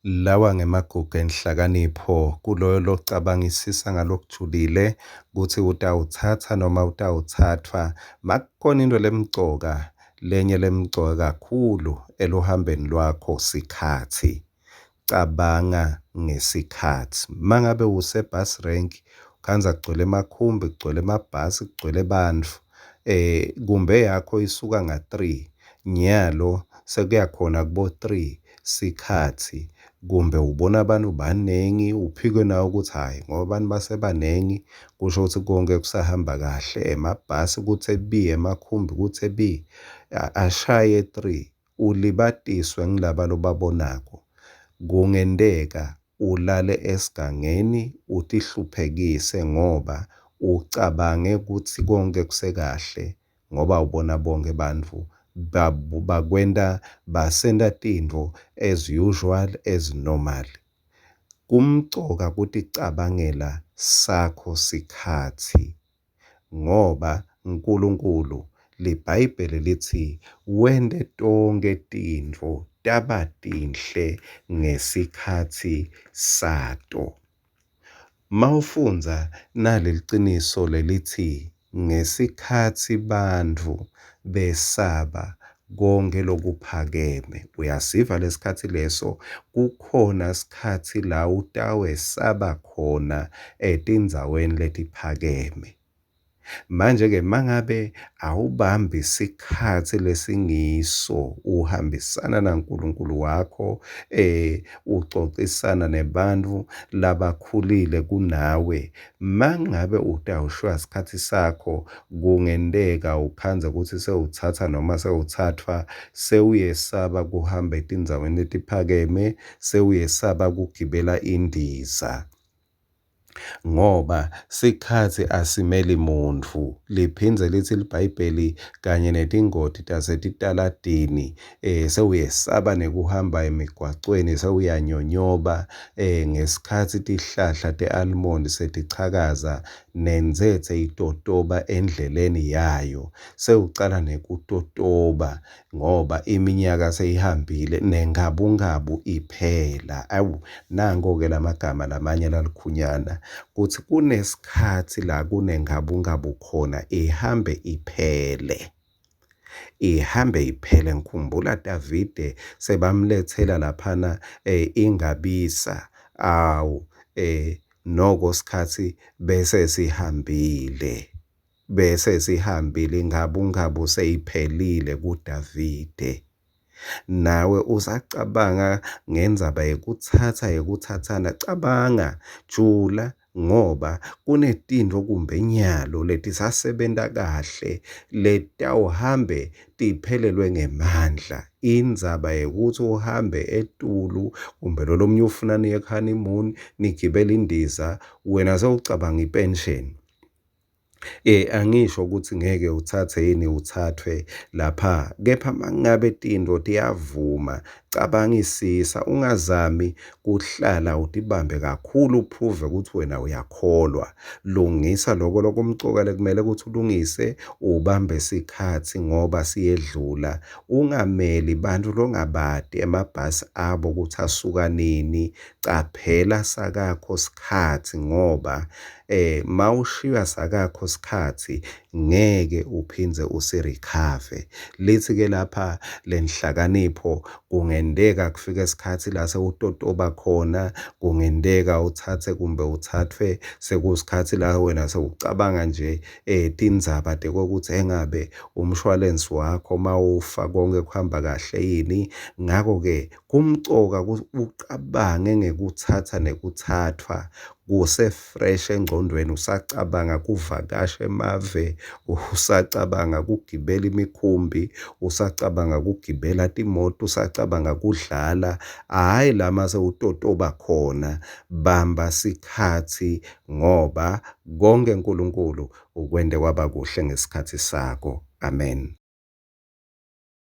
Lawa ngemagugu enhlakanipho kuloyo locabangisisa ngalokujulile kutsi utawutsatsa noma utawutsatfwa. Makukhona intfo lemcoka, lenye lemcoka kakhulu eluhambeni lwakho sikhatsi. Cabanga ngesikhatsi. Uma ngabe use-bus rank ukhandza kugcwele emakhumbi, kugcwele emabhasi, kugcwele bantfu kumbe yakho isuka nga-three, nyalo sekuyakhona kubo-three sikhatsi kumbe ubona bantfu banengi, uphike nawe kutsi hhayi ngoba bantfu basebanengi kusho kutsi konkhe kusahamba kahle. Emabhasi kutse bi, emakhumbi kutse bi, ashaye three, ulibatiswe ngulaba lobabonako. Kungenteka ulale esigangeni utihluphekise ngoba ucabange kutsi konkhe kusekahle ngoba ubona bonkhe bantfu bakwenta basenta tintfo as usual as normal. Kumcoka kuticabangela sakho sikhatsi ngoba Nkulunkulu liBhayibheli litsi wente tonkhe tintfo taba tinhle ngesikhatsi sato. Mawufundza nali liciniso lelitsi ngesikhatsi bantfu besaba konkhe lokuphakeme. Uyasiva lesikhatsi leso, kukhona sikhatsi la utawesaba khona etindzaweni letiphakeme. Manje-ke mangabe awubambi sikhatsi lesingiso uhambisana naNkulunkulu wakho ucocisana nebantfu labakhulile kunawe, mangabe utawushaywa sikhatsi sakho kungenteka ukhandze kutsi sewutsatsa noma sewutsatfwa sewuyesaba kuhamba etindzaweni letiphakeme, sewuyesaba kugibela indiza ngoba sikhatsi asimeli muntfu. Liphindze litsi liBhayibheli kanye netingoti tasetitaladini sewuyesaba nekuhamba emigwacweni sewuyanyonyoba ngesikhatsi tihlahla te-almondi setichakaza nentsetse itotoba endleleni yayo sewucala nekutotoba ngoba iminyaka seyihambile nengabungabu iphela. Awu, nanko-ke lamagama lamanye lalikhunyana kutsi kunesikhatsi la kunengabungabu khona ihambe iphele. Ihambe iphele. Ngikhumbula Davide sebamletsela laphana ingabisa. Awu noko sikhatsi bese sihambile. Bese sihambile ingabungabu seyiphelile kuDavide. Nawe usacabanga ngendzaba yekutsatsa yekutsatsana, cabanga, jula ngoba kunetintfo kumbe nyalo letisasebenta kahle letawuhambe tiphelelwe ngemandla. Indzaba yekutsi uhambe etulu kumbe lolomunye ufuna niye ku-honeymoon nigibele indiza wena sewucabanga ipensheni. Angisho ukuthi ngeke uthathe yini uthathwe lapha, kepha mangabe tintfo tiyavuma, cabangisisa ungazami kuhlala utibambe kakhulu uphruve ukuthi wena uyakholwa. Lungisa loko lokumcoka lekumele ukuthi ulungise, ubambe sikhatsi ngoba siyedlula. Ungameli bantfu longabati emabhasi abo ukuthi asuka nini. Caphela sakakho sikhatsi ngoba mawushiywa sakakho sikhatsi ngeke uphindze usi-recover. Litsi-ke lapha lenhlakanipho kungenteka kufike sikhatsi la sewutotoba khona, kungenteka utsatse kumbe uthathwe sekusikhatsi la wena sewucabanga nje tindzaba tekwekutsi engabe umshwalensi wakho mawufa konke kuhamba kahle yini. Ngako-ke kumcoka kutsi ucabange ngekutsatsa nekutsatfwa kuse-fresh engcondweni usacabanga kuvakasha emave, usacabanga kugibela imikhumbi, usacabanga kugibela timoto, usacabanga kudlala. Hhayi lama sewutotoba khona, bamba sikhatsi ngoba konke Nkulunkulu ukwente kwaba kuhle ngesikhatsi sako. Amen.